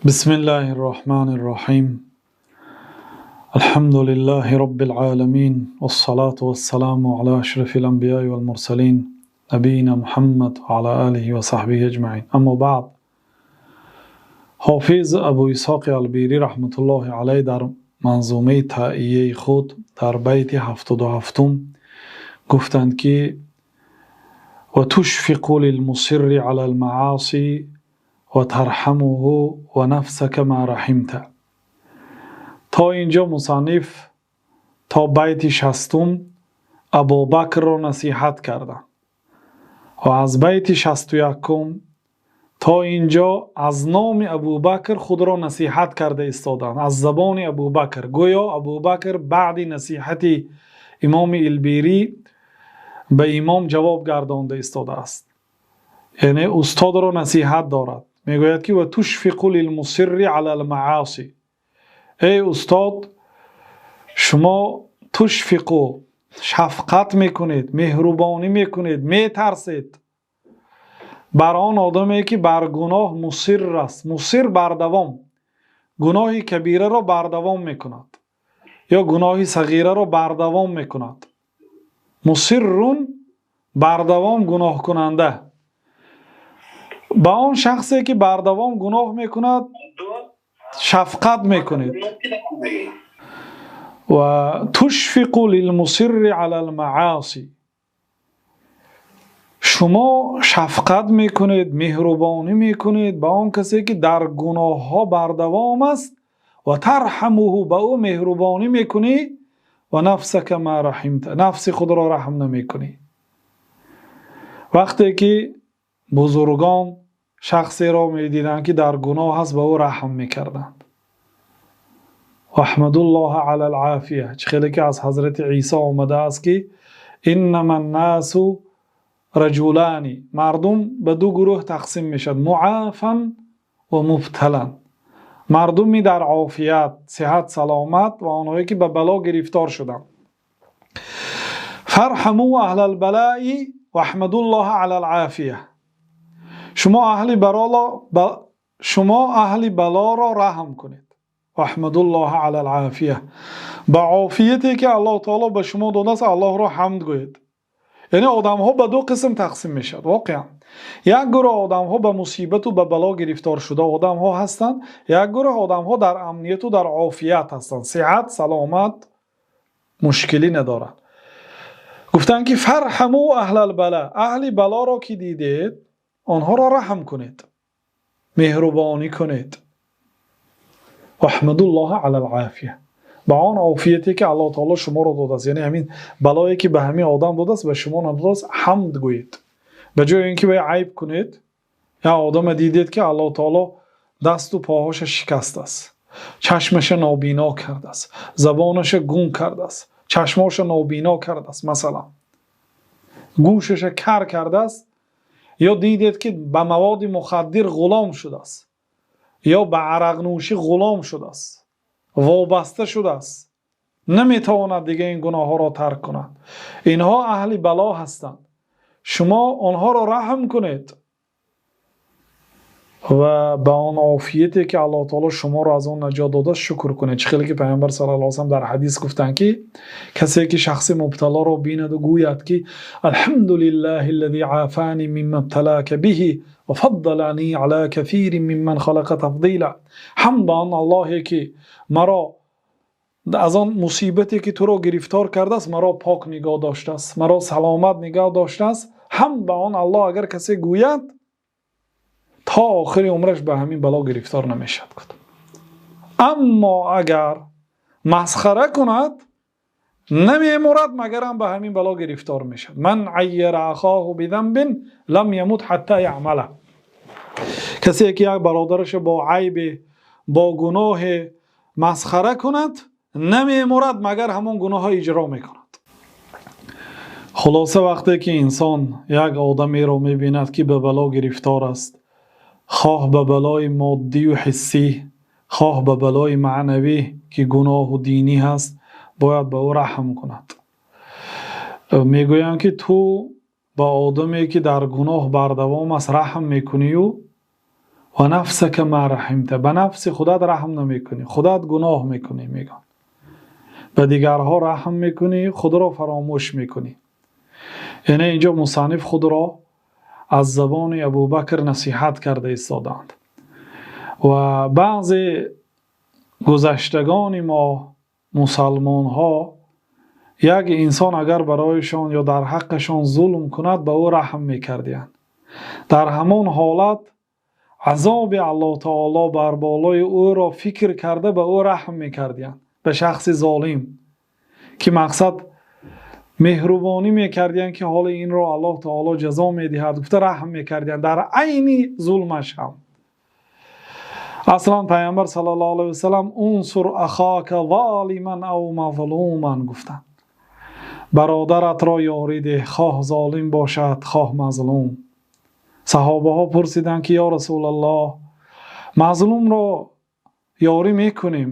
Бисмиллаҳир Роҳманир Роҳим. Алҳамду лиллаҳи роббил оламин, вассалоту вассаламу ало ашрафил анбиёи вал мурсалин, набиййина Муҳаммад ва ало олиҳи ва саҳбиҳи аҷмаин. Аммо баъд. Ҳофиз Абу Исҳоқ Албирӣ раҳматуллоҳи алайҳ дар манзумаи Тоияи худ дар байти 77 гуфтанд, ки ва тушфиқу лилмусирри алал маосӣ ва тарҳамуҳу ва нафсака ма раҳимта. То инҷо мусанниф то байти 60 Абубакрро насиҳат карданд ва аз байти 61 то инҷо аз номи Абубакр худро насиҳат карда истоданд, аз забони Абубакр. Гӯё Абубакр баъди насиҳати имоми Илбирӣ ба имом ҷавоб гардонда истодааст, яъне устодро насиҳат дорад. Мегӯяд, ки ва тушфиқу лилмусирри алал маосӣ. Эй устод, шумо тушфиқу шафқат мекунед, меҳрубонӣ мекунед, метарсед бар он одаме, ки бар гуноҳ мусир аст. Мусир бардавом, гуноҳи кабираро бардавом мекунад ё гуноҳи сағираро бардавом мекунад. Мусиррун бардавом гуноҳкунанда. Ба он шахсе, ки бардавом гуноҳ мекунад, шафқат мекунед. Ва тушфиқу лилмусирри алал маосӣ, шумо шафқат мекунед, меҳрубонӣ мекунед ба он касе, ки дар гуноҳҳо бардавом аст. Ва тарҳамуҳу, ба ӯ меҳрубонӣ мекунӣ. Ва нафсака ма раҳимта, нафси худро раҳм намекунӣ. Вақте ки бузургон шахсеро медиданд, ки дар гуноҳ аст, ба ӯ раҳм мекарданд. Аҳмадуллоҳа алал офия. Чӣ хеле ки аз ҳазрати Исо омадааст, ки иннама ннасу раҷулани, мардум ба ду гурӯҳ тақсим мешавад: муафан ва мубталан, мардуми дар офият, сиҳат, саломат ва онҳое, ки ба бало гирифтор шуданд. Фарҳаму аҳлал балаи ваҳмадуллоҳа алал офия. Шумо аҳли балоро раҳм кунед. Ваҳмадуллоҳа алал офия, ба офияте, ки Аллоҳ таоло ба шумо додааст, Аллоҳро ҳамд гӯед. Яъне одамҳо ба ду қисм тақсим мешавад воқеан. Як гурӯҳ одамҳо ба мусибату ба бало гирифтор шуда одамҳо ҳастанд, як гурӯҳ одамҳо дар амнияту дар офият ҳастанд, сиҳат, саломат, мушкилӣ надоранд. Гуфтанд, ки фарҳаму аҳлал бала, аҳли балоро ки дидед, онҳоро раҳм кунед, меҳрубонӣ кунед. Ваҳмадуллоҳа алал офия, ба он офияте, ки Аллоҳ таоло шуморо додааст, яъне ҳамин балое, ки ба ҳамин одам додааст, ба шумо надодааст, ҳамд гӯед, ба ҷои ин ки вай айб кунед. Як одама дидед, ки Аллоҳ таоло дасту поҳоша шикастааст, чашмаша нобино кардааст, забонаша гум кардааст, чашмоша нобино кардааст, масалан, гӯшаша кар кардааст, ё дидед, ки ба маводи мухаддир ғулом шудааст ё ба арақнӯшӣ ғулом шудааст, вобаста шудааст, наметавонад дига ин гуноҳҳоро тарк кунад. Инҳо аҳли бало ҳастанд. Шумо онҳоро раҳм кунед ва ба он офияте, ки Аллоҳ таоло шуморо аз он наҷот додааст, шукр кунед. Чӣ хеле ки Пайғамбар саллаллоҳу алайҳи васаллам дар ҳадис гуфтанд, ки касе ки шахси мубталоро бинаду гӯяд, ки алҳамду лиллаҳи аллази афани мимма бталака биҳи ва фаддалани ала кафирин мимман халақа тафдила, ҳамд ба он Аллоҳе, ки маро аз он мусибате, ки туро гирифтор кардааст, маро пок нигоҳ доштааст, маро саломат нигоҳ доштааст, ҳамд ба он Аллоҳ, агар касе гӯяд, то охири умраш ба ҳамин бало гирифтор намешавад. Аммо агар масхара кунад, намемурад, магарам ба ҳамин бало гирифтор мешавад. Ман айяра ахоҳу бидамбин лам ямут ҳатта яъмала. Касе ки як бародараша бо айбе, бо гуноҳе масхара кунад, намемурад, магар ҳамон гуноҳро иҷро мекунад. Хулоса, вақте ки инсон як одамеро мебинад, ки ба бало гирифтор аст, хоҳ ба балои моддию ҳиссӣ, хоҳ ба балои маънавӣ, ки гуноҳу динӣ ҳаст, бояд ба ӯ раҳм кунад. Мегӯянд, ки ту ба одаме, ки дар гуноҳ бардавом аст, раҳм мекунию ва Ва нафсака ма раҳимта, ба нафси худат раҳм намекунӣ, худат гуноҳ мекунӣ, мегӯянд. Ба дигарҳо раҳм мекунӣ, худро фаромӯш мекунӣ. Яъне инҷо мусанниф худро аз забони Абӯбакр насиҳат карда истодаанд ва баъзе гузаштагони мо мусулмонҳо як инсон агар барояшон ё дар ҳаққашон зулм кунад, ба ӯ раҳм мекарданд. Дар ҳамон ҳолат азоби Аллоҳи таъоло бар болои ӯ фикр карда ба ӯ раҳм мекарданд. Ба шахси золим ки мақсад меҳрубонӣ мекарданд, ки ҳоло инро Аллоҳи таъоло ҷазо медиҳад, гуфта раҳм мекарданд дар айни зулмаш ҳам. Асло Паёмбар саллаллоҳу алайҳи васаллам унсур ахока золиман ав мазлуман гуфтанд. Бародаратро ёрӣ деҳ, хоҳ золим бошад, хоҳ мазлум. Саҳобаҳо пурсиданд, ки ё Расулуллоҳ, мазлумро ёрӣ мекунем,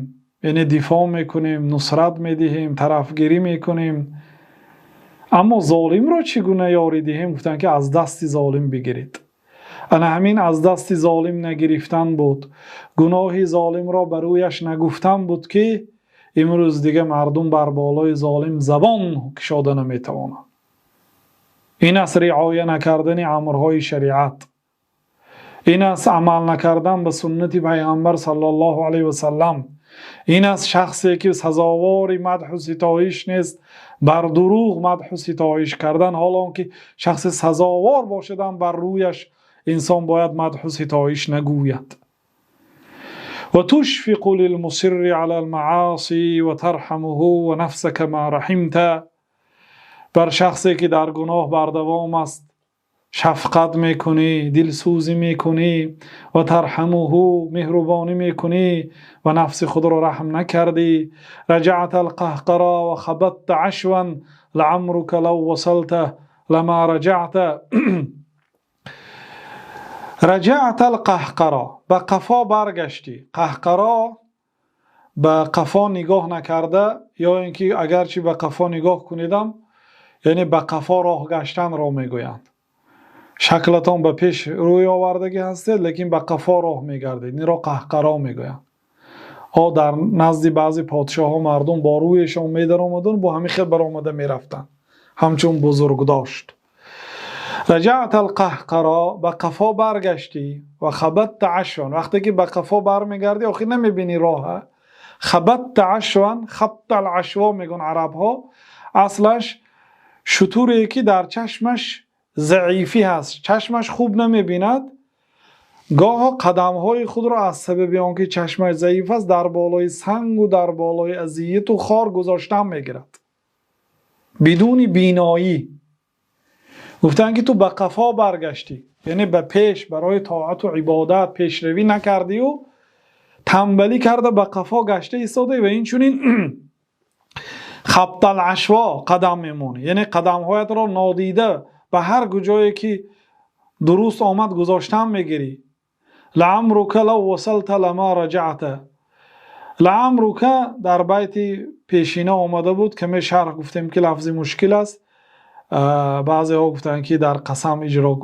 яъне дифоъ мекунем, нусрат медиҳем, тарафгирӣ мекунем, аммо золимро чӣ гуна ёрӣ диҳем? Гуфтанд, ки аз дасти золим бигиред. Ана ҳамин аз дасти золим нагирифтан буд. Гуноҳи золимро бар рӯяш нагуфтан буд, ки имрӯз дигар мардум бар болои золим забон кушода наметавонанд. Ин аст риоят накардани амрҳои шариат. Ин аст амал накардан ба суннати Паёмбар саллаллоҳу алайҳи васаллам. Ин аст шахсе ки сазовори мадҳу ситоиш нест, бар дурӯғ мадҳу ситоиш кардан, ҳол он ки шахс сазовор бошад ҳам бар рӯяш инсон бояд мадҳу ситоиш нагӯяд. Ва тушфиқу лилмусирри алал маъосӣ ва тарҳамуҳу ва нафсака ма раҳимта. Бар шахсе ки дар гуноҳ бардавом аст шафқат мекунӣ, дилсӯзӣ мекунӣ, ва тарҳамуҳу, меҳрубонӣ мекунӣ ва нафси худро раҳм накардӣ. Раҷаътал қаҳқара ва хабатта ашван лаъамрука лав васалта ламā раҷаъта. Раҷаътал қаҳқара, ба қафо баргаштӣ. Қаҳқара ба қафо нигоҳ накарда, ё инки агарчи ба қафо нигоҳ кунедам, яъне ба қафо роҳ гаштанро мегӯянд. Шаклатон ба пеш рӯй овардагӣ ҳастед, лекин ба қафо роҳ мегардед. Инро қаҳқара мегӯянд. Дар назди баъзе подшоҳон мардум бо рӯяшон медаромаданд, бо ҳамин хел баромада мерафтанд. Ҳамчун бузургдошт. Раҷаътал қаҳқара, ба қафо баргаштӣ ва хабатта ашван. Вақте ки ба қафо бармегардӣ, охир намебинӣ роҳа. Хабатта ашван, хабтал ашво мегӯянд арабҳо. Аслаш шутуре ки дар чашмаш заифӣ ҳаст, чашмаш хуб намебинад, гоҳо қадамҳои худро аз сабаби он ки чашмаш заиф аст дар болои санг ва дар болои озият ва хор гузоштан мегирад. Бидуни биноӣ. Гуфтанд ки ту ба қафо баргаштӣ, яъне ба пеш барои тоат ва ибодат пешравӣ накардӣ ва танбалӣ карда ба қафо гашта истодаӣ ва инчунин хабтал ашво қадам мемонӣ, яъне қадамҳоятро нодида ба ҳар куҷое ки дуруст омад гузоштан мегирӣ. Лаъамрука лав васалта ламā раҷаъта. Лаъамрука дар байти пешина омада буд, каме шарҳ гуфтем ки лафзи мушкил аст. Баъзеҳо гуфтанд ки дар қасам иҷро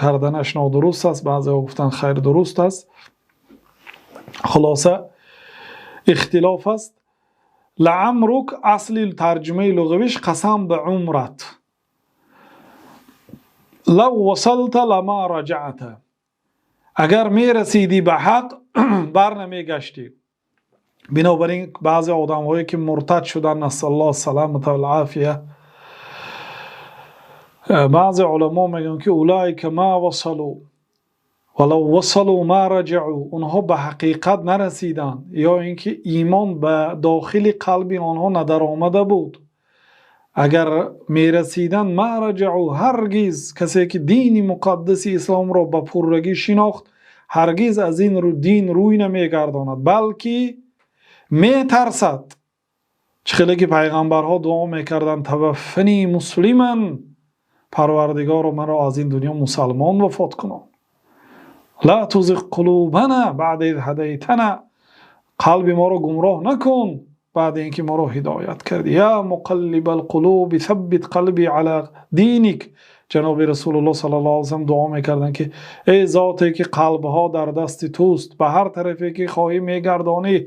карданаш нодуруст аст, баъзеҳо гуфтанд хайр дуруст аст. Хулоса ихтилоф аст. Лаъамрук асли тарҷумаи луғавиш қасам ба умрат. Лав васалта ламā раҷаъта. Агар мерасидӣ ба ҳақ бар намегаштӣ. Бинобар ин баъзе одамҳое ки муртад шуданд, насаллоҳ саламата вал офия, баъзе уламо мегӯянд ки улоика ма васалу ва лав васалу ма раҷаъу. Онҳо ба ҳақиқат нарасиданд, ё инки имон ба дохили қалби онҳо надаромада буд. Агар мерасиданд ма раҷаъу, ҳаргиз касе ки дини муқаддаси исломро ба пуррагӣ шинохт ҳаргиз аз ин дин рӯй намегардонад, балки метарсад. Чӣ хеле ки пайғамбарҳо дуо мекарданд, таваффани муслиман, Парвардигоро маро аз ин дунё мусалмон вафот кунон. Ла тузиғ қулубана баъда из ҳадайтана, қалби моро гумроҳ накун баъд инки моро ҳидоят кардӣ. Ё муқаллибал қулуби саббит қалби ала диник. Ҷаноби Расулуллоҳ саллаллоҳу алайҳи васаллам дуо мекарданд, ки эй зоте ки қалбҳо дар дасти туст, ба ҳар тарафе ки хоҳӣ мегардонӣ,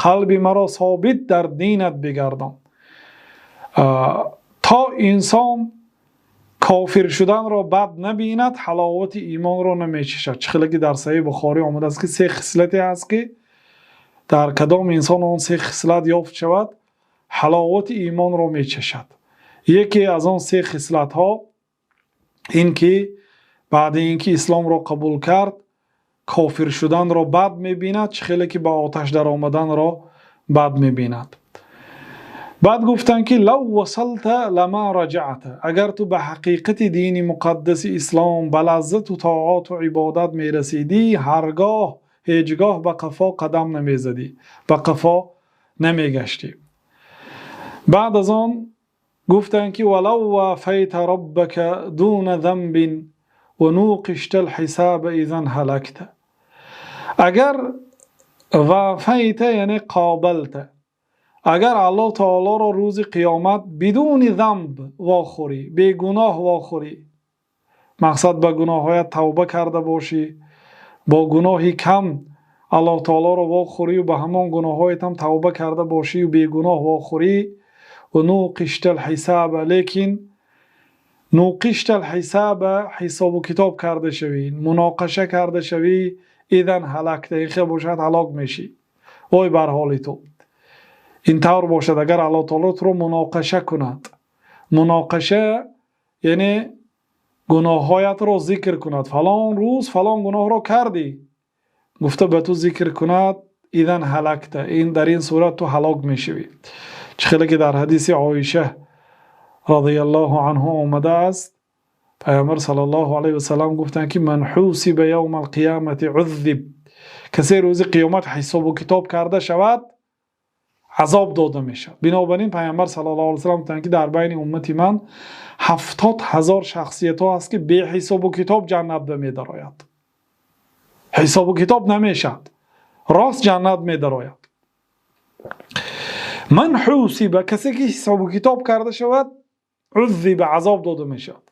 қалби маро собит дар динат бигардон. То инсон кофир шуданро бад набинад, ҳаловати имонро намечашад. Чӣ хеле ки дар Саҳеҳи Бухорӣ омадааст, ки се хислате ҳаст, ки дар кадом инсон он се хислат ёфт шавад, ҳаловати имонро мечашад. Яке аз он се хислатҳо ин ки баъд аз инки исломро қабул кард, кофир шуданро бад мебинад, чӣ хеле ки ба оташ даромаданро бад мебинад. Баъд гуфтанд, ки لو وصلت لما رجعت, агар ту ба ҳақиқати дини муқаддаси ислом, ба лаззат ва тоат ва ибодат мерасидӣ, ҳаргоҳ ҳеҷгоҳ ба қафо қадам намезадӣ, ба қафо намегаштӣ. Баъд аз он гуфтанд, ки ولو وافيت ربك دون ذنب ونوقشت الحساب إذا هلكت. Агар وافيت яъне قابلت, агар Аллоҳ таолоро рӯзи қиёмат бидуни ذنب вохӯрӣ, бегуноҳ вохӯрӣ, мақсад ба гуноҳҳоят тавба карда бошӣ, бо гуноҳи кам Аллоҳ таолоро вохӯрию ба ҳамон гуноҳҳоятам тавба карда бошию бегуноҳ вохӯрӣ, ونوقشت الحساب, лекин نوقشت الحساب ҳисобу китоб карда шавӣ, муноқаша карда шавӣ, إذا هلكت, ин хел бошад, ҳалок мешӣ. Вой бар ҳоли ту. Ин тавр бошад, агар Аллоҳ таоло туро муноқаша кунад, муноқаша яъне гуноҳҳоятро зикр кунад, фалон рӯз фалон гуноҳро кардӣ гуфта ба ту зикр кунад, إذا هلكت, ин дар ин сурат ту ҳалок мешавӣ. Чӣ хеле ки дар ҳадиси Оиша رضي الله عنها омадааст, Паёмбар саллаллоҳу алайҳи васаллам гуфтанд, ки من حوسب يوم القيامة عذب, касе рӯзи қиёмат ҳисобу китоб карда шавад, азоб дода мешавад. Бинобар ин Паёмбар саллаллоҳу алайҳи васаллам гуфтанд, ки дар байни уммати ман 70 000 шахсиятҳо ҳаст, ки беҳисобу китоб ҷаннат ба медарояд, ҳисобу китоб намешавад, рост ҷаннат медарояд. من حوسب, касе ки ҳисобу китоб карда шавад, عذب, азоб дода мешавад.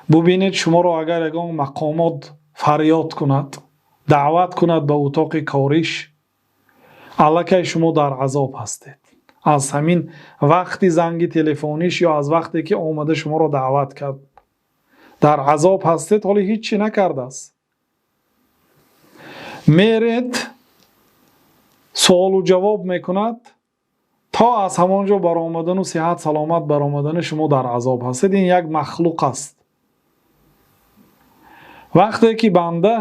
Бубинед, шуморо агар ягон мақомот фарёд кунад, даъват кунад ба утоқи кориш, аллакай шумо дар азоб ҳастед. Аз ҳамин вақти занги телефониш ё аз вақте ки омада шуморо даъват кард, дар азоб ҳастед, ҳоло ҳеҷ чӣ накардааст. Меред, суолу ҷавоб мекунад, то аз ҳамон ҷо баромадану сиҳат саломат баромадани шумо дар азоб ҳастед. Ин як махлуқ аст. Вақте ки банда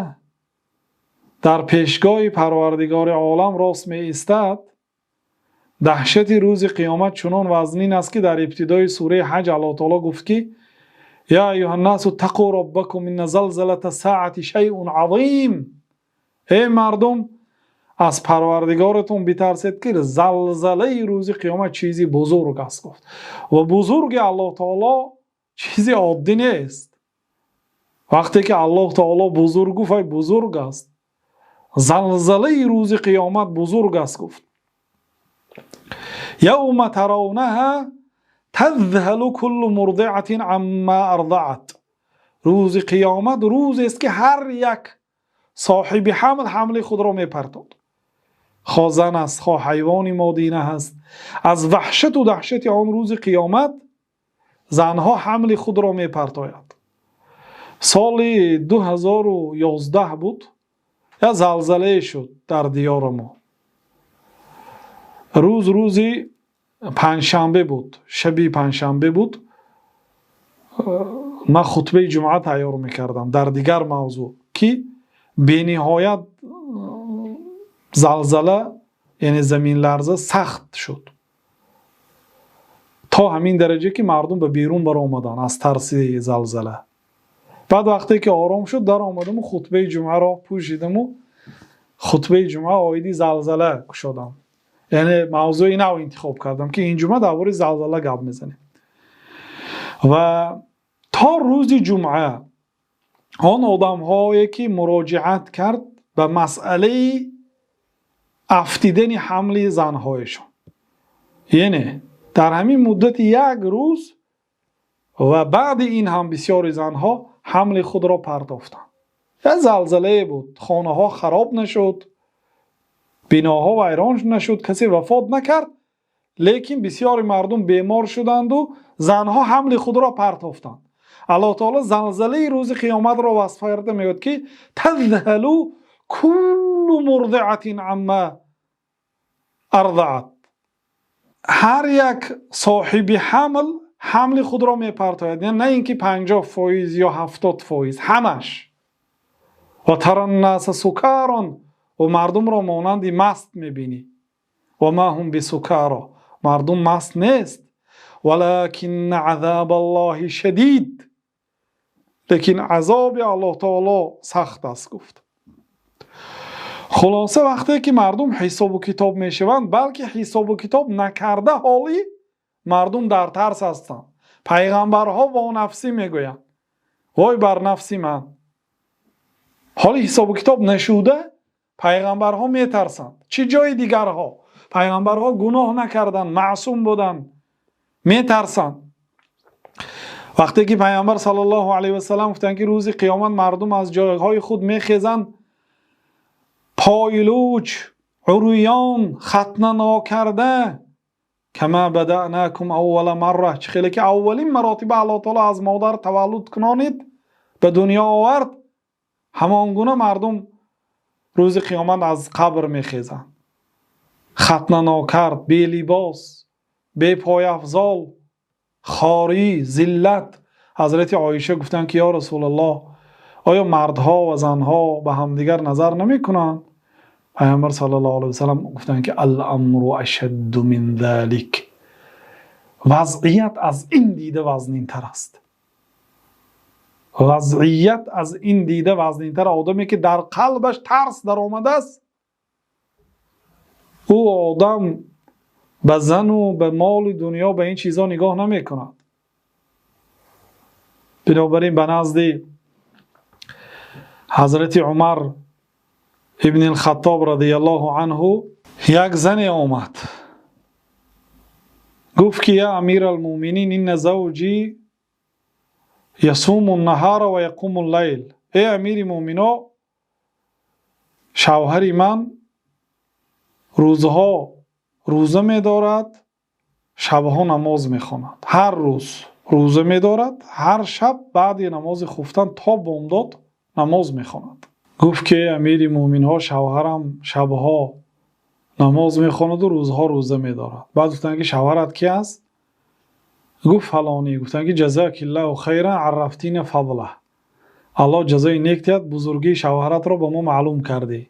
дар пешгоҳи Парвардигори олам рост меистад, даҳшати рӯзи қиёмат чунон вазнин аст, ки дар ибтидои сураи Ҳаҷ Аллоҳ таоло гуфт, ки يا أيها الناس اتقوا ربكم إن زلزلة الساعة شيء عظيم, эй мардум, аз Парвардигоратон битарсед, ки залзалаи рӯзи қиёмат чизи бузург аст, гуфт. Ва бузурги Аллоҳ таоло чизи оддӣ нест. Вақте ки Аллоҳ таоло бузург гуфт, вай бузург аст. Залзалаи рӯзи қиёмат бузург аст, гуфт. يوم ترونها تذهل كل مرضعة عما أرضعت, рӯзи қиёмат рӯзест, ки ҳар як соҳиби ҳамл ҳамли худро мепартод, хо зан аст, хо ҳайвони модина ҳаст. Аз ваҳшату даҳшати он рӯзи қиёмат занҳо ҳамли худро мепартояд. Соли 2011 буд, як залзалае шуд дар диёри мо. Рӯз рӯзи панҷшанбе буд, шаби панҷшанбе буд. Ман хутбаи ҷумъа тайёр мекардам дар дигар мавзӯъ, ки бениҳоят залзала, яъне заминларза сахт шуд, то ҳамин дараҷа, ки мардум ба берун баромаданд аз тарси залзала. Баъд вақте ки ором шуд, даромадаму хутбаи ҷумъаро пӯшидаму хутбаи ҷумъа оиди залзала кушодам, яъне мавзӯи нав интихоб кардам, ки ин ҷумъа дар бораи залзала гап мезанем. Ва то рӯзи ҷумъа он одамҳое ки муроҷиат кард ба масъалаи афтидани ҳамли занҳояшон, яъне дар ҳамин муддати як рӯз Ва баъди ин ҳам бисёри занҳо ҳамли худро партофтанд. Як залзалае буд, хонаҳо хароб нашуд, биноҳо вайрон нашуд, касе вафот накард, лекин бисёри мардум бемор шуданд ва занҳо ҳамли худро партофтанд. Аллоҳи таъоло залзалаи рӯзи қиёматро васф карда мегӯяд, ки تذهل كل مرضعة عما أرضعت. Ҳар як соҳиби ҳамл ҳамли худро мепартояд, яъне на инки 50% ё 70%, ҳамаш. وترى الناس سكارى, ва мардумро монанди маст мебинӣ. وما هم بسكارى, мардум маст нест. ولكن عذاب الله شديد, лекин азоби Аллоҳ таоло сахт аст, гуфт. Хулоса, вақте ки мардум ҳисобу китоб мешаванд, балки ҳисобу китоб накарда ҳолӣ мардум дар тарс ҳастанд. Пайғамбарҳо во нафсӣ мегӯянд, вой бар нафси ман. Ҳоли ҳисобу китоб нашуда пайғамбарҳо метарсанд, чӣ ҷои дигарҳо? Пайғамбарҳо гуноҳ накарданд, маъсум буданд, метарсанд. Вақте ки Пайғамбар саллаллоҳу алайҳи васаллам гуфтанд, ки рӯзи қиёмат мардум аз ҷойҳои худ мехезанд, пойлуч, уруён, хатна нокарда, كما بدأناكم أول مرة, чӣ хеле ки аввалин маротиба Аллоҳ таоло аз модар таваллуд кунонид, ба дунё овард, ҳамон гуна мардум рӯзи қиёмат аз қабр мехезанд, хатна нокард, белибос, бепойафзол, хорӣ, зиллат. Ҳазрати Оиша гуфтанд, ки ё Расулаллоҳ, оё мардҳо ва занҳо ба ҳамдигар назар намекунанд? Пайғамбар саллаллоҳу алайҳи васаллам гуфтанд, ки الأمر أشد من ذلك, вазъият аз ин дида вазнинтар аст, вазъият аз ин дида вазнинтар. Одаме ки дар қалбаш тарс даромадааст, ӯ одам ба зану ба моли дунё, ба ин чизҳо нигоҳ намекунад. Бинобар ин ба назди Ҳазрати Умар ибни Хаттоб радиаллоҳу анҳу як зане омад, гуфт, ки يا أمير المؤمنين، إن زوجي يصوم النهار ويقوم الليل. Эй амири муъмино, шавҳари ман рӯзҳо рӯза медорад, шабҳо намоз мехонад. Ҳар рӯз рӯза медорад, ҳар шаб баъди намози хуфтан то бомдод намоз мехонад. Гуфт, ки амири муъминҳо, шавҳарам шабҳо намоз мехонаду рӯзҳо рӯза медорад. Баъд гуфтанд, ки шавҳарат ки аст? Гуфт: фалонӣ. Гуфтанд, ки جزاك الله خيرا، عرفتينا فضله, Аллоҳ ҷазои нек диҳад, бузургии шавҳаратро ба мо маълум кардӣ,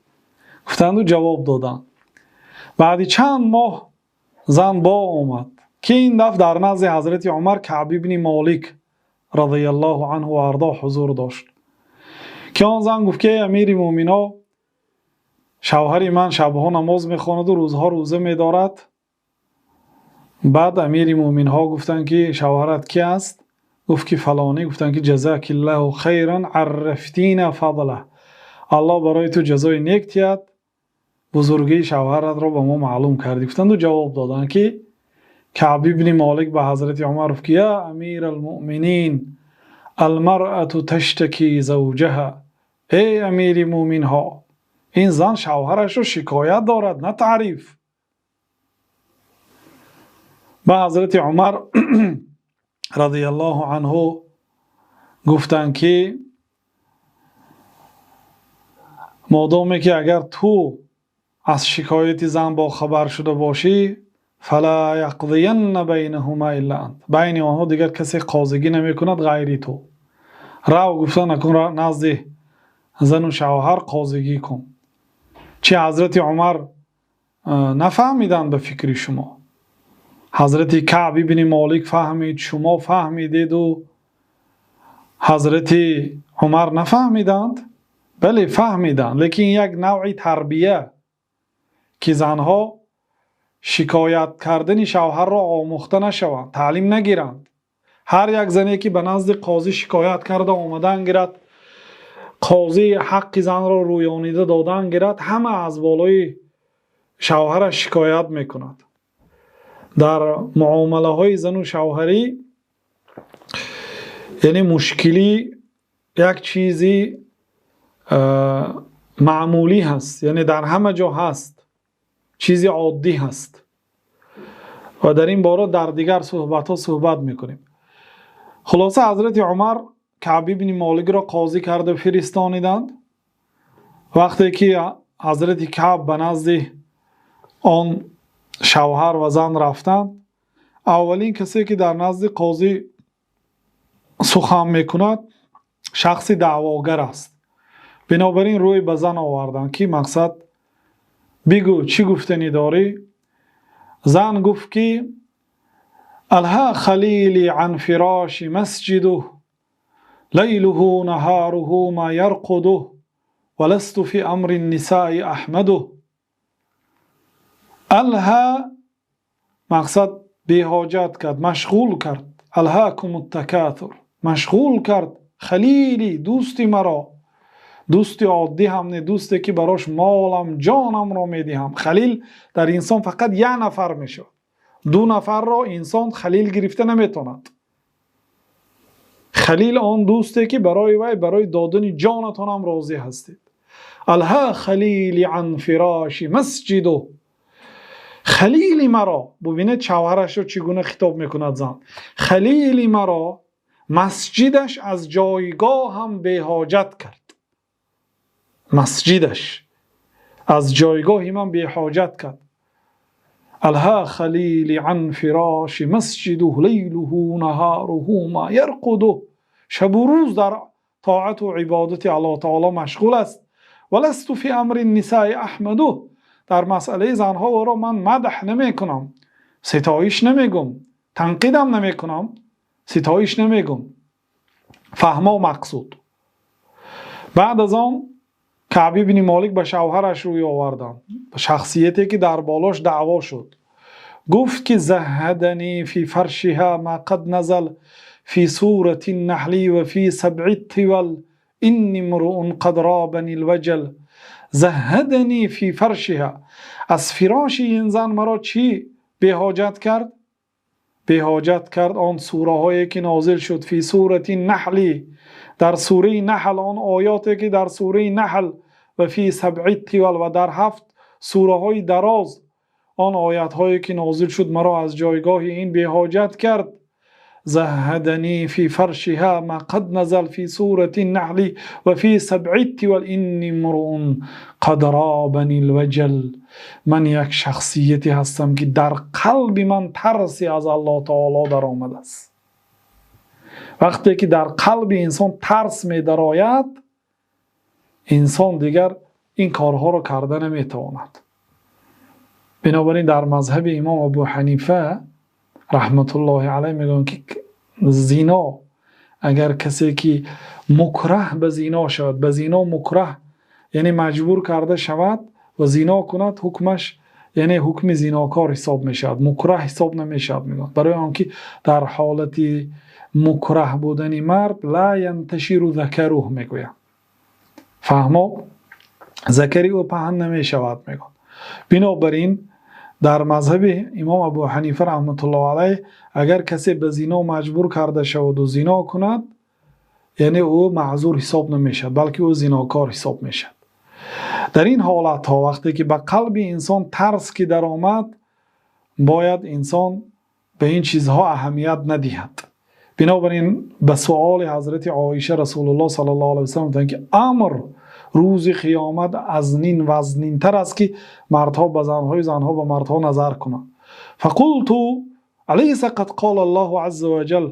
гуфтанду ҷавоб доданд. Баъди чанд моҳ зан бо омад, ки ин дафъ дар назди Ҳазрати Умар Каъб ибни Молик радиаллоҳу анҳу ва ардо ҳузур дошт, ки он зан гуфт, ки эй амири муъмино, шавҳари ман шабҳо намоз мехонаду рӯзҳо рӯза медорад. Баъд амири муъминҳо гуфтанд, ки шавҳарат ки аст? Гуфт, ки фалонӣ. Гуфтанд, ки جزاك الله خيرا، عرفتينا فضله, Аллоҳ барои ту ҷазои нек диҳад, бузургии шавҳаратро ба мо маълум кардӣ, гуфтанду ҷавоб доданд, ки Каъб ибни Молик ба Ҳазрати Умар гуфт, ки يا أمير المؤمنين، المرأة تشتكي زوجها. Эй амири муъминҳо, ин зан шавҳарашро шикоят дорад, на таъриф. Ба Ҳазрати Умар радиаллоҳу анҳу гуфтанд, ки модоме ки агар ту аз шикояти зан бохабар шуда бошӣ, فلا يقضين بينهما إلا أنت, байни онҳо дигар касе қозигӣ намекунад ғайри ту. Рав, гуфта, накун, назди зану шавҳар қозигӣ кун. Чи Ҳазрати Умар нафаҳмиданд ба фикри шумо? Ҳазрати Каъб ибни Молик фаҳмид, шумо фаҳмидеду Ҳазрати Умар нафаҳмиданд? Бале, фаҳмиданд, лекин як навъи тарбия, ки занҳо шикоят кардани шавҳарро омӯхта нашаванд, таълим нагиранд. Ҳар як зане ки ба назди қозӣ шикоят карда омадан гирад, қозӣ ҳаққи занро рӯёнида додан гирад, ҳама аз болои шавҳараш шикоят мекунад. Дар муомилаҳои зану шавҳарӣ. Яъне мушкилӣ як чизи маъмулӣ ҳаст, яъне дар ҳама ҷо ҳаст, чизи оддӣ ҳаст ва дар ин бора дар дигар суҳбатҳо суҳбат мекунем. Хулоса, Ҳазрати Умар Каъб ибни Моликро қозӣ карда фиристониданд. Вақте ки Ҳазрати Каъб ба назди он шавҳар ва зан рафтанд, аввалин касе ки дар назди қозӣ сухан мекунад, шахси даъвогар аст. Бинобар ин рӯй ба зан оварданд, ки мақсад бигӯ, чӣ гуфтанӣ дорӣ? Зан гуфт, ки ألهى خليلي عن فراشي مسجده، ليله نهاره ما يرقده، ولست في أمر النساء أحمده. ألهى мақсад беҳоҷат кард, машғул кард. ألهاكم التكاثر, машғул кард. خليلي, дӯсти маро, дӯсти оддӣ ҳам не, дӯсте ки барош молам, ҷонамро медиҳам. Халил дар инсон фақат як нафар мешавад, ду нафарро инсон халил гирифта наметавонад. Халил он дӯсте ки барои вай барои додани ҷонатонам розӣ ҳастед. ألهى خليلي عن فراشي مسجده. Халили маро, бубинед, шавҳарашро чӣ гуна хитоб мекунад зан, халили маро масҷидаш аз ҷойгоҳам беҳоҷат кард, масҷидаш аз ҷойгоҳи ман беҳоҷат кард. ألهى خليلي عن فراشي مسجده، ليله نهاره ما يرقده. Шабу рӯз дар тоату ибодати Аллоҳ таоло машғул аст. ولست في أمر النساء أحمده. Дар масъалаи занҳо ӯро ман мадҳ намекунам, ситоиш намегум, танқидам намекунам, ситоиш намегум. Фаҳмо мақсуд. Баъд аз он Каъб ибни Молик ба шавҳараш рӯй оварданд, шахсияте ки дар болош даъво шуд. Гуфт, ки زهدني في فرشها ما قد نزل في سورة النحل وفي السبع الطول، إني امرؤ قد رابني الوجل. زهدني في فرشها, аз фироши ин зан маро чӣ беҳоҷат кард? Беҳоҷат кард он сураҳое ки нозил шуд, في سورة النحل, дар сураи Наҳл, он оёте ки дар сураи Наҳл, وفي السبع الطوال, ва дар ҳафт сураҳои дароз он оятҳое ки нозил шуд, маро аз ҷойгоҳи ин беҳоҷат кард. زهدني في فرشها ما قد نزل في سورة النحل وفي السبع الطوال، إني امرؤ قد رابني الوجل. Ман як шахсияте ҳастам, ки дар қалби ман тарсе аз Аллоҳ таоло даромадааст. Вақте ки дар қалби инсон тарс медарояд, инсон дигар ин корҳоро карда наметавонад. Бинобар ин дар мазҳаби имом Абу Ҳанифа раҳматуллоҳи алайҳ мегӯянд, ки зино, агар касе ки мукраҳ ба зино шавад, ба зино мукраҳ, яъне маҷбур карда шавад ва зино кунад, ҳукмаш, яъне ҳукми зинокор ҳисоб мешавад, мукраҳ ҳисоб намешавад, мегӯянд, барои он ки дар ҳолати мукраҳ будани мард لا ينتشر ذكره мегӯянд. Фаҳмо, закари ӯ паҳн намешавад, мегӯянд. Бинобар ин дар мазҳаби имом Абу Ҳанифа раҳматуллоҳ алайҳ, агар касе ба зино маҷбур карда шаваду зино кунад, яъне ӯ маъзур ҳисоб намешавад, балки ӯ зинокор ҳисоб мешавад. Дар ин ҳолатҳо, вақте ки ба қалби инсон тарс ки даромад, бояд инсон ба ин чизҳо аҳамият надиҳад. Бинобар ин ба суоли ҳазрати Оиша Расулуллоҳ саллаллоҳу алайҳи васаллам гуфтанд, ки амр рӯзи қиёмат азнин вазнинтар аст, ки мардҳо ба занҳою занҳо ба мардҳо назар кунанд. فقلت أليس قد قال الله عز وجل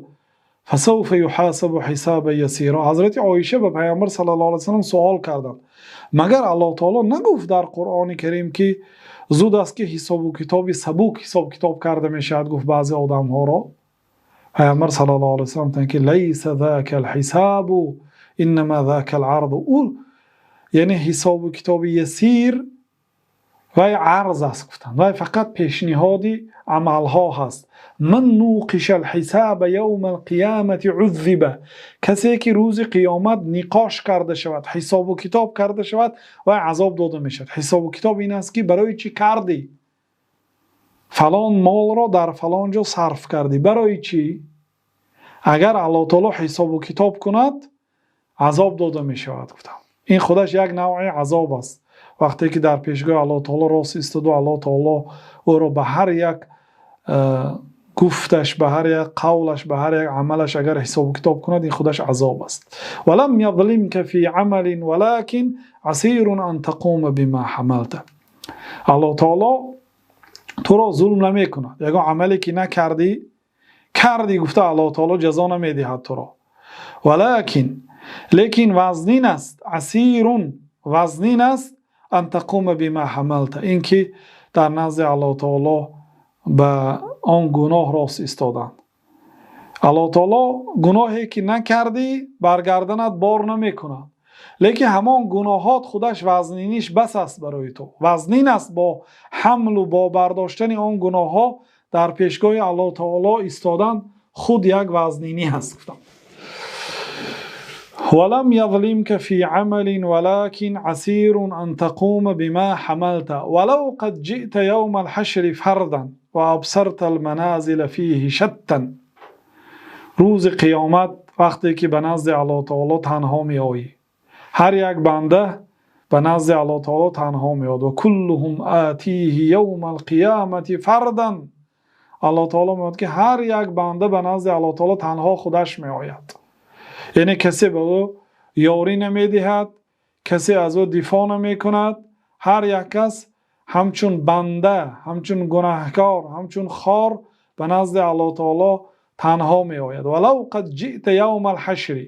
فسوف يحاسب حسابا يسيرا. Ҳазрати Оиша ба Пайғамбар саллаллоҳу алайҳи васаллам суол карданд: магар Аллоҳ таоло нагуфт дар Қуръони Карим, ки зуд аст, ки ҳисобу китоби сабук ҳисоб китоб карда мешавад, гуфт, баъзе одамҳоро? Пайғамбар саллаллоҳу алайҳи васаллам гуфтанд, ки ليس ذاك الحساب، إنما ذاك العرض. Ӯ, яъне ҳисобу китоби ясир, вай арз аст, гуфтанд, вай фақат пешниҳоди амалҳо ҳаст. من نوقش الحساب يوم القيامة عذب. Касе ки рӯзи қиёмат ниқош карда шавад, ҳисобу китоб карда шавад, вай азоб дода мешавад. Ҳисобу китоб ин аст, ки барои чӣ кардӣ, фалон молро дар фалон ҷо сарф кардӣ, барои чӣ? Агар Аллоҳ таъоло ҳисобу китоб кунад, азоб дода мешавад, гуфтам. Ин худаш як навъи азоб аст. Вақте ки дар пешгоҳи Аллоҳ таъоло рост истод ва Аллоҳ таъоло ӯро ба ҳар як гуфташ, ба ҳар як қавлаш, ба ҳар як амалаш агар ҳисобу китоб кунад, ин худаш азоб аст. وَلَمْ يَظْلِمْكَ فِي عَمَلٍ وَلَكِنْ عَسِيرٌ أَنْ تَقُومَ بِمَا حَمَلْتَ. Аллоҳ таъоло туро зулм намекунад. Ягон амале ки накардӣ, кардӣ гуфта Аллоҳ таъоло ҷазо намедиҳад туро. ولكن, лекин вазнин аст, عسير, вазнин аст, أن تقوم بما حملت, инки дар назди Аллоҳ таъоло ба он гуноҳ рост истодан. Аллоҳ таъоло гуноҳе ки накардӣ бар гарданат бор намекунад, лекин ҳамон гуноҳот худаш вазниниш бас аст барои ту. Вазнин аст бо ҳамлу бо бардоштани он гуноҳҳо дар пешгоҳи Аллоҳ таъоло истодан, худ як вазнинӣ ҳаст, гуфтам. ولم يظلمك في عمل ولكن عسير أن تقوم بما حملت ولو قد جئت يوم الحشر فردا وأبصرت المنازل فيه شتى. Рӯзи қиёмат вақте ки ба назди Аллоҳ таъоло танҳо меоӣ, ҳар як банда ба назди Аллоҳ таъоло танҳо меояд. وكلهم آتيه يوم القيامة فردا. Аллоҳ таъоло мегӯяд, ки ҳар як банда ба назди Аллоҳ таъоло танҳо худаш меояд, яъне касе ба ӯ ёрӣ намедиҳад, касе аз ӯ дифоъ намекунад. Ҳар як кас ҳамчун банда, ҳамчун гунаҳкор, ҳамчун хор ба назди Аллоҳ таъоло танҳо меояд. ولو قد جئت يوم الحشر,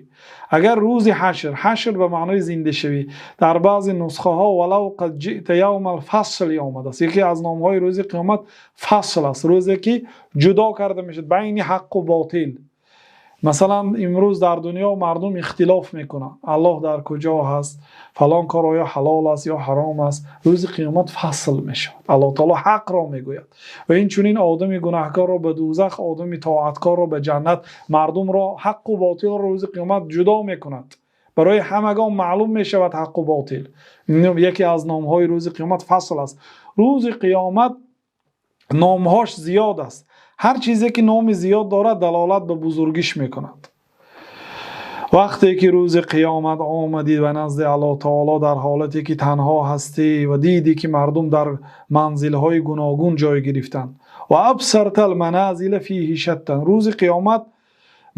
агар рӯзи ҳашр, ҳашр ба маънои зиндашавӣ, дар баъзе нусхаҳо ولو قد جئت يوم الفصل омадааст. Яке аз номҳои рӯзи қиёмат фасл аст, рӯзе ки ҷудо карда мешавад байни ҳаққу ботил. Масалан, имрӯз дар дунё мардум ихтилоф мекунанд: Аллоҳ дар куҷо ҳаст, фалон кор оё ҳалол аст ё ҳаром аст. Рӯзи қиёмат фасл мешавад, Аллоҳ таъоло ҳақро мегӯяд ва инчунин одами гунаҳкорро ба дӯзах, одами тоаткорро ба ҷаннат. Мардумро, ҳаққу ботилро рӯзи қиёмат ҷудо мекунад, барои ҳамагон маълум мешавад ҳаққу ботил. Яке аз номҳои рӯзи қиёмат фасл аст. Рӯзи қиёмат номҳош зиёд аст. Ҳар чизе ки номи зиёд дорад, далолат ба бузургиш мекунад. Вақте ки рӯзи қиёмат омадӣ ба назди Аллоҳ таоло дар ҳолате ки танҳо ҳастӣ ва дидӣ, ки мардум дар манзилҳои гуногун ҷой гирифтанд. وأبصرت المنازل فيه شتى. Рӯзи қиёмат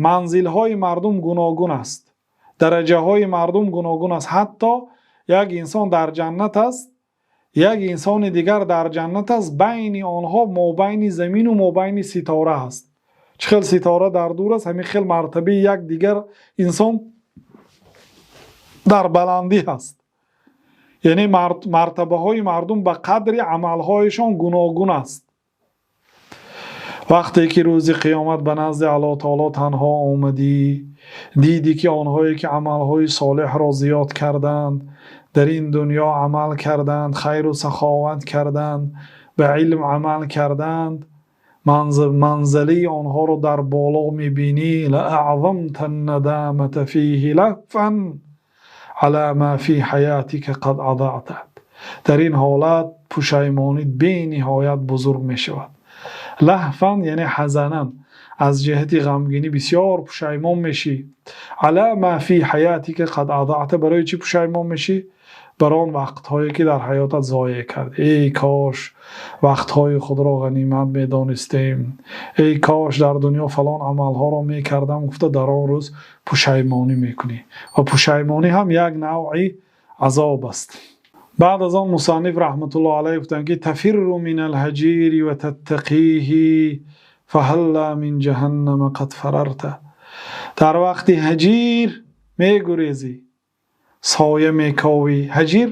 манзилҳои мардум гуногун аст, дараҷаҳои мардум гуногун аст. Ҳатто як инсон дар ҷаннат аст, як инсони дигар дар ҷаннат аст, байни онҳо мобайни замину мобайни ситора аст. Чӣ хел ситора дар дур аст, ҳамин хел мартабаи як дигар инсон дар баландӣ ҳаст. Яъне мартабаҳои мардум ба қадри амалҳояшон гуногун аст. Вақте ки рӯзи қиёмат ба назди Аллоҳ таоло танҳо омадӣ, дидӣ, ки онҳое ки амалҳои солеҳро зиёд карданд, дар ин дунё амал карданд, хайру саховат карданд, ба илм амал карданд, манзалаи онҳоро дар боло мебинӣ. لأعظمت الندامة فيه لهفا على ما في حياتك قد أضعت. Дар ин ҳолат пушаймонит бениҳоят бузург мешавад. لهفا яъне حزنا, аз ҷиҳати ғамгинӣ бисёр пушаймон мешӣ. على ما في حياتك قد أضعت. Барои чӣ пушаймон мешӣ? Бар он вақтҳое ки дар ҳаётат зоеъ кардӣ. Эй кош вақтҳои худро ғанимат медонистем, эй кош дар дунё фалон амалҳоро мекардам, гуфта дар он рӯз пушаймонӣ мекунӣ ва пушаймонӣ ҳам як навъи азоб аст. Баъд аз он мусанниф раҳматуллоҳ алайҳ гуфтанд, ки تفر من الهجير وتتقيه فهلا من جهنم قد فررت. Дар вақти ҳаҷир мегурезӣ, соя мековӣ. Ҳаҷир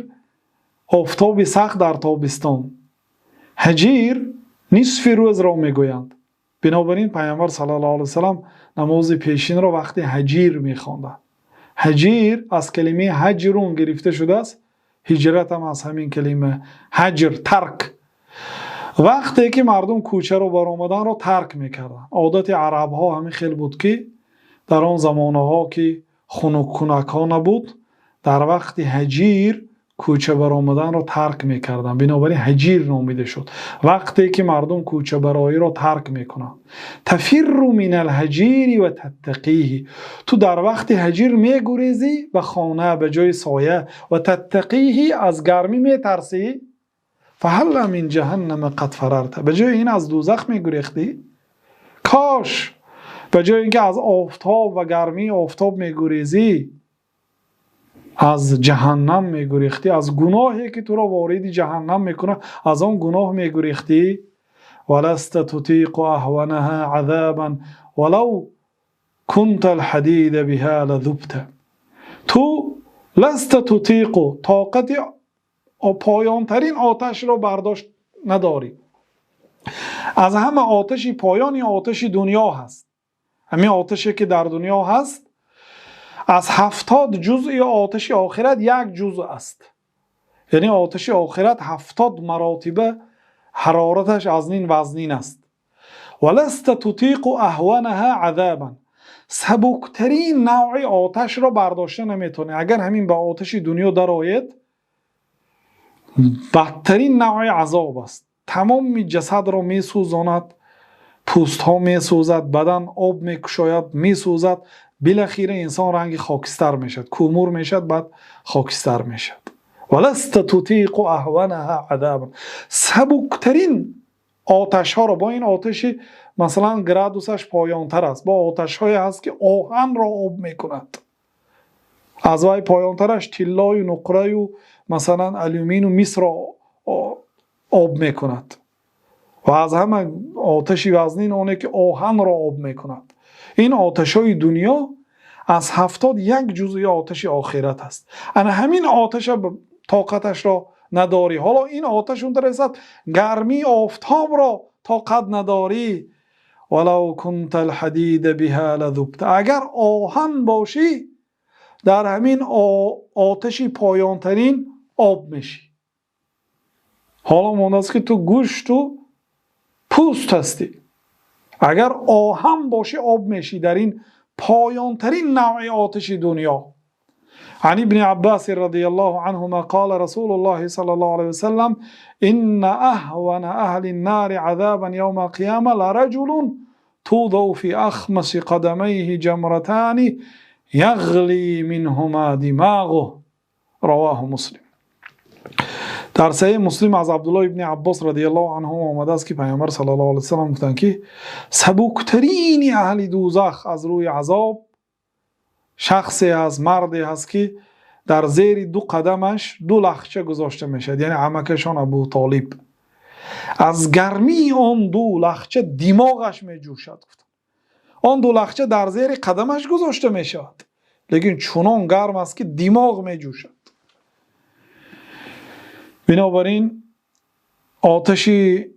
— офтоби сахт дар тобистон. Ҳаҷир нисфи рӯзро мегӯянд. Бинобар ин Пайғамбар саллаллоҳу алайҳи васаллам намози пешинро вақти ҳаҷир мехонданд. Ҳаҷир аз калимаи هجر гирифта шудааст, ҳиҷрат ҳам аз ҳамин калима, هجر — тарк. Вақте ки мардум кӯчаро баромаданро тарк мекарданд, одати арабҳо ҳамин хел буд, ки дар он замонаҳо, ки хунуккунакҳо набуд, дар вақти ҳаҷир Кӯча баромаданро тарк мекарданд, бинобар ин ҳаҷир номида шуд. Вақте ки мардум кӯчабароиро тарк мекунанд. تفر من الهجير وتتقيه. Ту дар вақти ҳаҷир мегурезӣ ба хона, ба ҷои соя, وتتقيه, аз гармӣ метарсӣ. فهلا من جهنم قد فررت. Ба ҷои ин аз дӯзах мегурехтӣ? Кош ба ҷои инки аз офтоб ва гармии офтоб мегурезӣ, аз ҷаҳаннам мегурехтӣ, аз гуноҳе ки туро вориди ҷаҳаннам мекунад, аз он гуноҳ мегурехтӣ. ولست تطيق أهونها عذابا ولو كنت الحديد بها لذبت. Ту لست تطيق, тоқати поёнтарин оташро бардошт надорӣ. Аз ҳама оташи поёни оташи дунё ҳаст. Ҳамин оташе ки дар дунё ҳаст, аз 70 ҷузъи оташи охират як ҷузъ аст. Яъне оташи охират 70 маротиба ҳарораташ аз нин вазнин аст. ولست تطيق أهونها عذابا. Сабуктарин навъи оташро бардошта наметавонӣ. Агар ҳамин ба оташи дунё дароед, бадтарин навъи азоб аст. Тамоми ҷасадро месӯзонад, пӯстҳо месӯзад, бадан об мекушояд, месӯзад. Билахира инсон ранги хокистар мешавад, кӯмур мешавад, баъд хокистар мешавад. ولست تطيق أهونها عذابا. Сабуктарин оташҳоро бо ин оташи, масалан, градусаш поёнтар аст, бо оташҳое ҳаст, ки оҳанро об мекунад. Аз вай поёнтараш тиллою нуқраю, масалан, алюмину мисро об мекунад. Ва аз ҳама оташи вазнин оне ки оҳанро об мекунад. Ин оташҳои дунё аз 71 ҷузъи оташи охират аст. Ана ҳамин оташа тоқаташро надорӣ. Ҳоло ин оташ унтар расад, гармии офтобро тоқат надорӣ. ولو كنت الحديد بها لذبت. Агар оҳан бошӣ, дар ҳамин оташи поёнтарин об мешӣ. Ҳоло мондааст, ки ту гӯшту пӯст ҳастӣ. Агар оҳан бошӣ, об мешӣ дар ин поёнтарин навъи оташи дунё. عن ابن عباس رضي الله عنهما قال رسول الله صلى الله عليه وسلم: إن أهون أهل النار عذابا يوم القيامة لرجل توضع في أخمص قدميه جمرتان يغلي منهما دماغه. رواه مسلم. Дар Саҳеҳи Муслим аз Абдуллоҳ ибни Аббос رضي الله عنه омадааст, ки Паёмбар صلى الله عليه وسلم гуфтанд, ки сабуктарини аҳли дӯзах аз рӯи азоб шахсе ҳаст, марде ҳаст, ки дар зери ду қадамаш ду лахча гузошта мешавад, яъне амакашон Абу Толиб. Аз гармии он ду лахча димоғаш меҷӯшад, гуфтанд. Он ду лахча дар зери қадамаш гузошта мешавад, лекин чунон гарм аст, ки димоғ меҷӯшад. Бинобар ин оташи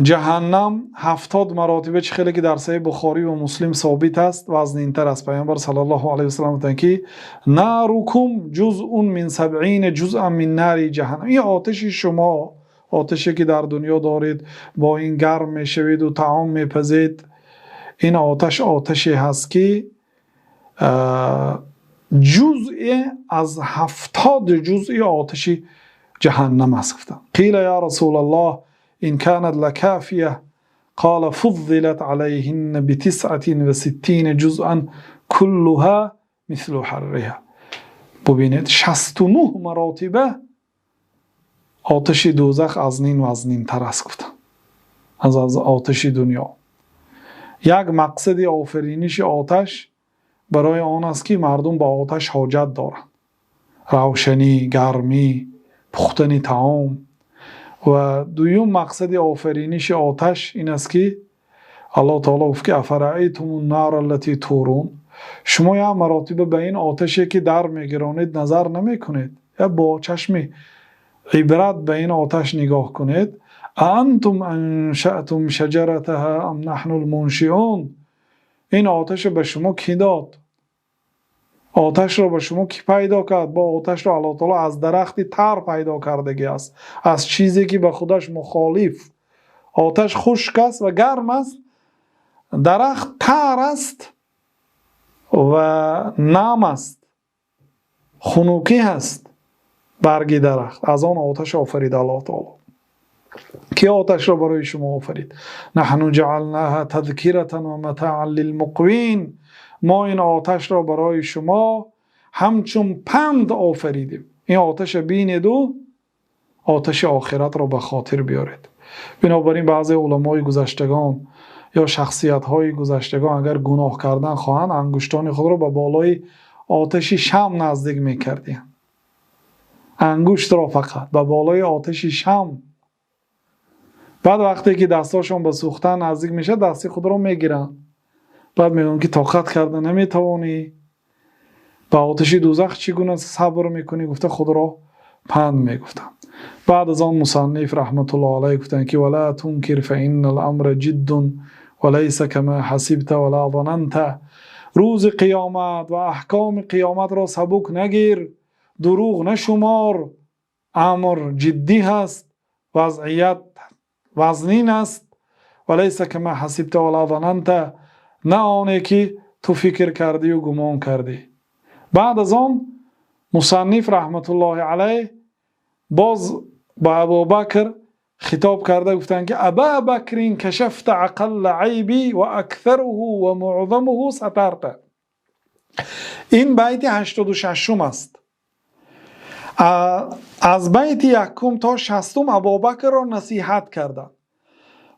ҷаҳаннам 70 маротиба, чӣ хеле ки дар Саҳеҳи Бухорӣ ва Муслим собит аст, вазнинтар аст. Паёмбар صلى الله عليه وسلم гуфтанд, ки ناركم جزء من سبعين جزءا من نار جهنم. Ин оташи шумо, оташе ки дар дунё доред, бо ин гарм мешаведу таом мепазед, ин оташ оташе ҳаст, ки ҷузъе аз 70 ҷузъи оташи ҷаҳаннам аст, гуфтанд. قيل يا رسول الله إن كانت لكافية؟ قال فضلت عليهن ب69 جزءا كلها مثل حرها. Бубинед, 69 маротиба оташи дӯзах аз нин вазнинтар аст, гуфтанд, аз оташи дунё. Як мақсади офариниши оташ барои он аст, ки мардум ба оташ ҳоҷат доранд: равшанӣ, гармӣ, пухтани таом. Ва дуюм мақсади офариниши оташ ин аст, ки Аллоҳ таоло гуфт, ки أفرأيتم النار التي تورون. Шумо як маротиба ба ин оташе ки дар мегиронед, назар намекунед? Я бо чашми ибрат ба ин оташ нигоҳ кунед. أأنتم أنشأتم شجرتها أم نحن المنشئون. Ин оташа ба шумо кӣ дод? Оташро ба шумо кӣ пайдо кард? Бо оташро Аллоҳ таоло аз дарахти тар пайдо кардагӣ аст, аз чизе ки ба худаш мухолиф. Оташ хушк аст ва гарм аст, дарахт тар аст ва нам аст, хунукӣ ҳаст. Барги дарахт, аз он оташ офарид Аллоҳ таоло. Ки оташро барои шумо офарид? Наҳну ҷаалнаҳа тазкиратан ва матаан лилмуқвин. Мо ин оташро барои шумо ҳамчун панд офаридем. Ин оташро бинед ва оташи охиратро ба хотир биёред. Бинобар ин баъзе уламои гузаштагон ё шахсиятҳои гузаштагон агар гуноҳ кардан хоҳанд, ангуштони худро ба болои оташи шам наздик мекарданд. Ангуштро фақат ба болои оташи шам. Баъд вақте ки дасташон ба сӯхтан наздик мешавад, дасти худро мегиранд. Баъд мегӯянд ки тоқат карда наметавонӣ, ба оташи дӯзах чӣ гуна сабр мекунӣ? Гуфта худро панд мегуфтанд. Баъд аз он мусанниф раҳматуллоҳи алайҳ гуфтанд ки вала тункир фаиннал амра ҷиддун ва лайса камā ҳасибта ва лā зананта. Рӯзи қиёмат ва аҳкоми қиёматро сабук нагир, дурӯғ нашумор, амр ҷиддӣ ҳаст, вазъият вазнин аст. Ва лайса камā ҳасибта ва лā зананта, на оне ки ту фикр кардӣ ва гумон кардӣ. Баъд аз он мусанниф раҳматуллоҳи алайҳ боз ба Абубакр хитоб карда гуфтанд ки Аба Бакрин кашафта ақалла айби ва аксаруҳу ва муъзамуҳу сатарта. Ин байти 86 аст. Аз байти якум то 60 Абубакрро насиҳат карданд.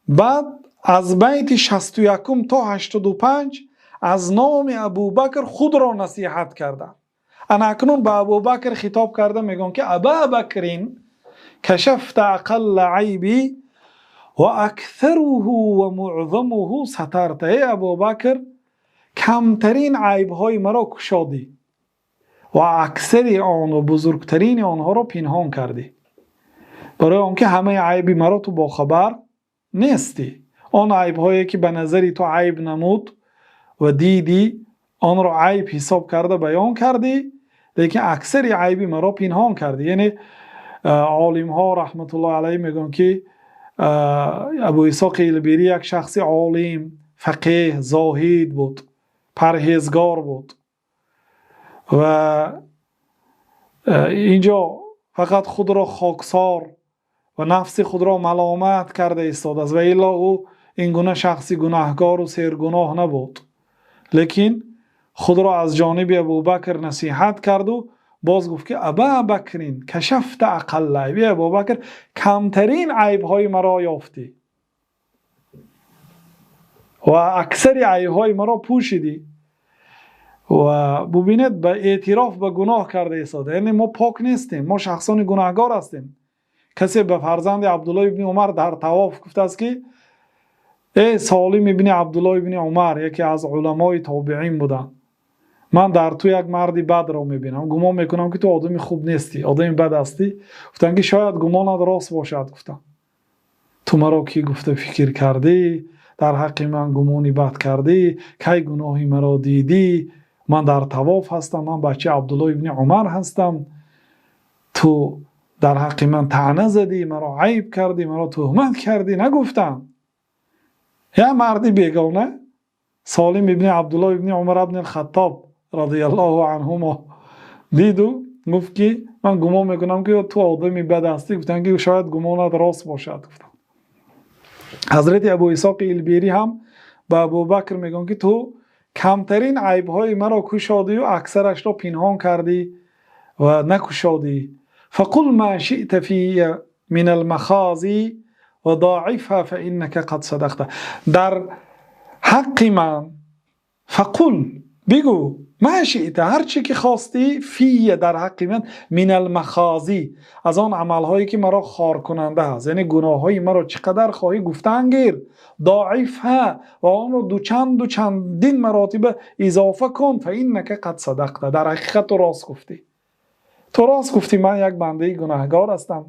Баъд аз байти 61 то 85 аз номи Абубакр худро насиҳат карданд. Ана акнун ба Абубакр хитоб карда мегӯям ки Аба Бакрин кашафта ақалла айби ва аксаруҳу ва муъзамуҳу сатарта. Эй Абубакр, камтарин айбҳои маро кушодӣ ва аксари он ва бузургтарини онҳоро пинҳон кардӣ. Барои он ки ҳамаи айби маро ту бохабар нестӣ. Он айбҳое ки ба назари ту айб намуд ва дидӣ, онро айб ҳисоб карда баён кардӣ, лекин аксари айби маро пинҳон кардӣ. Яъне олимҳо раҳматуллоҳи алайҳ мегӯянд ки Абу Исҳоқ Илбирӣ як шахси олим, фақеҳ, зоҳид буд, парҳезгор буд ва инҷо фақат худро хоксор ва нафси худро маломат карда истодааст ва илло ӯ ин гуна шахси гунаҳкор ва сергуноҳ набуд. Лекин худро аз ҷониби Абубакр насиҳат кард ва боз гуфт ки Аба Бакрин кашафта ақалла айби. Абубакр, камтарин айбҳои маро ёфтӣ ва аксари айбҳои маро пӯшидӣ. Ва бубинед, ба эътироф ба гуноҳ карда истода. Яъне мо пок нестем, мо шахсони гунаҳгор ҳастем. Касе ба фарзанди Абдуллоҳ ибни Умар дар тавоф гуфтааст ки эй Солим ибни Абдуллоҳ ибни Умар, яке аз уламои тобеин буданд, ман дар ту як марди бадро мебинам, гумон мекунам ки ту одами хуб нестӣ, одами бад ҳастӣ. Гуфтанд ки шояд гумонат рост бошад. Гуфтам ту маро кӣ гуфта фикр кардӣ, дар ҳаққи ман гумони бад кардӣ, кай гуноҳи маро дидӣ? Ман дар тавоф ҳастам, ман бачаи Абдуллоҳ ибни Умар ҳастам, ту дар ҳаққи ман таъна задӣ, маро айб кардӣ, маро туҳмат кардӣ. Нагуфтам. Як марди бегона, Солим ибни Абдуллоҳ ибни Умар ибни Хаттоб радиаллоҳу анҳумо диду гуфт ки ман гумон мекунам ки ту одами бад ҳастӣ. Гуфтанд ки шояд гумонат рост бошад. Гуфтам ҳазрати Абу Исҳоқи Илбирӣ ҳам ба Абубакр мегӯянд ки ту камтарин айбҳои маро кушодию аксарашро пинҳон кардӣ ва накушодӣ. Фақул ма шиъта фия мин алмахози ва доифҳа фаиннака қад садақта. Дар ҳаққи ман фақул бигӯ, ма шиъта, ҳар чӣ ки хостӣ, фия дар ҳаққи ман, мин алмахози аз он амалҳое ки маро хоркунанда ҳаст, яъне гуноҳҳои маро чӣ қадар хоҳӣ гуфтан гир, доифҳа ва онро дучанду чандин маротиба изофа кун, фаиннака қад садақта, дар ҳақиқат ту рост гуфтӣ, ту рост гуфтӣ, ман як бандаи гунаҳгор ҳастам.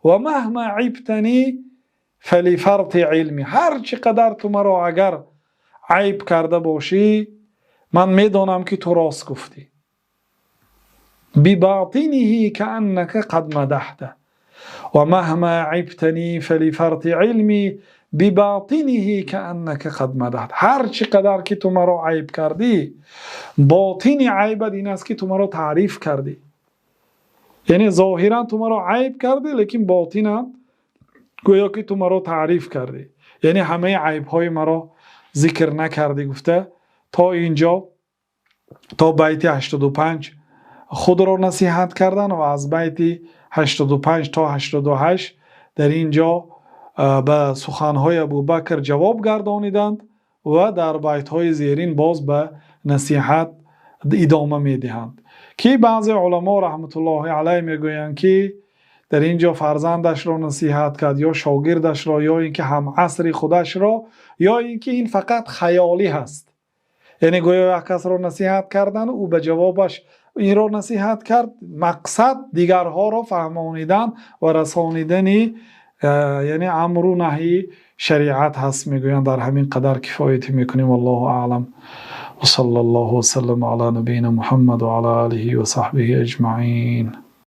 Ва маҳма ибтани фалифарти илми, ҳар чӣ қадар ту маро агар айб карда бошӣ, ман медонам ки ту рост гуфтӣ. Бибатиниҳи кааннака қад мадаҳта ва маҳма ибтани фалифарти илми бибатиниҳи кааннака қад мадаҳта. Ҳар чӣ қадар ки ту маро айб кардӣ, ботини айбат ин аст ки ту маро таъриф кардӣ. Яъне зоҳиран ту маро айб кардӣ, лекин ботинан гӯё ки ту маро таъриф кардӣ, яъне ҳамаи айбҳои маро зикр накардӣ, гуфта то инҷо, то байти 85 худро насиҳат кардан ва аз байти 85 то 88 дар инҷо ба суханҳои Абӯбакр ҷавоб гардониданд ва дар байтҳои зерин боз ба насиҳат идома медиҳанд, ки баъзе уламо раҳматуллоҳи алайҳ мегӯянд, ки дар инҷо фарзандашро насиҳат кард ё шогирдашро ё инки ҳамасри худашро, ё инки ин фақат хаёлӣ ҳаст, яъне гӯё як касро насиҳат кардан ӯ ба ҷавобаш инро насиҳат кард, мақсад дигаронро фаҳмонидан ва расонидан, яъне амр ва наҳйи шариат ҳаст, мегӯянд. Дар ҳамин қадар кифоят мекунем. Валлоҳу аълам, ва саллаллоҳу ва саллама ало набийина Муҳаммад ва ало олиҳи ва саҳбиҳи аҷмаин.